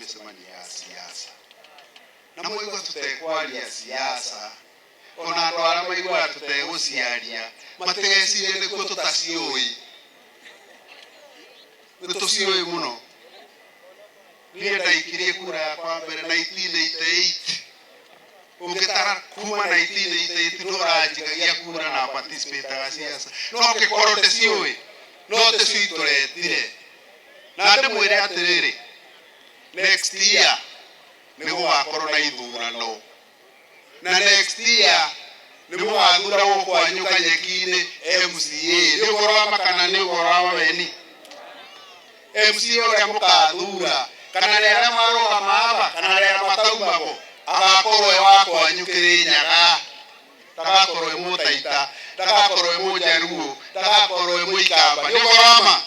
Mĩcemanio ya siasa na mwaigua tũtekwaria siasa, ona andũ arĩa maiguaga tũtegũciaria matigecirie nĩkuo tũtaciũĩ. Nĩ tũciũĩ mũno. Niĩ ndaikirie kura yakwa mbere 1988. Ũngĩtara kuma 1988 ndũranjikagia kura na participataga siasa, no ngĩkorwo ndĩciũĩ, no tĩcio itũretire. Na ndĩmwĩre atĩrĩrĩ, next year nĩ gũgakorwo na ithurano, na next year nĩ mũgathura gũkũ kwanyu Kanyeki-inĩ MCA. Nĩ ũhoro wa ma kana nĩ ũhoro wa maweni? MCA ũrĩa mũkathura, kana nĩ arĩa marũgama aba kana nĩ arĩa mataumagwo, agakorwo e wa kwanyu Kĩrĩnyaga, ndagakorwo e Mũtaita, ndagakorwo e Mũjaruo, ndagakorwo e Mũikamba. Nĩ ũhoro wa ma?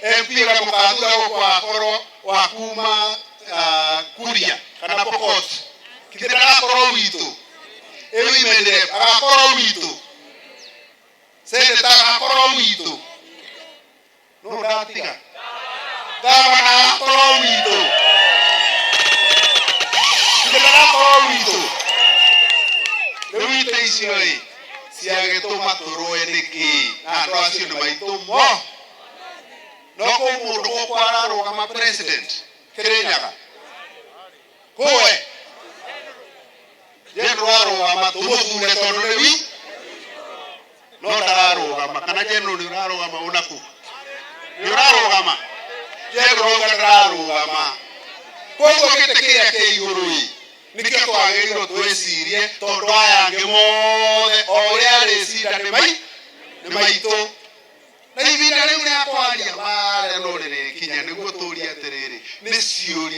MP ũrĩa mũkathura gũkũ agakorwo wa kuma Kuria kana Pokot, githĩ ndagakorwo witũ? Ĩ women rep agakorwo witũ, senator agakorwo witũ, no ndatiga gavana agakorwo witũ, githĩ ndagakorwo witũ? Rĩu itĩ icio ĩ ciagĩtũma tũrũe nĩkĩ? Na andũ acio nĩ maitũ mo. No kũ mũndũ gũkũ ararũgama president Kĩrĩnyaga kũwe je ndũrarũgama tũmũthure tondũ nĩ wi no ndararũgama. Kana general nĩ ũrarũgama ũnaku nĩ ũrarũgama? General auga ndararũgama. Koguo gĩtĩ kĩrĩa kĩ igũrũ ĩ nĩkĩo twagĩrĩirwo twĩcirie, tondũ aya angĩ mothe o ũrĩa arĩcinda nĩ mai nĩ maitũ. Na ihinda rĩu rĩa kwaria marĩa no rĩrĩkinya nĩguo tũrie atĩrĩrĩ, nĩ ciũria.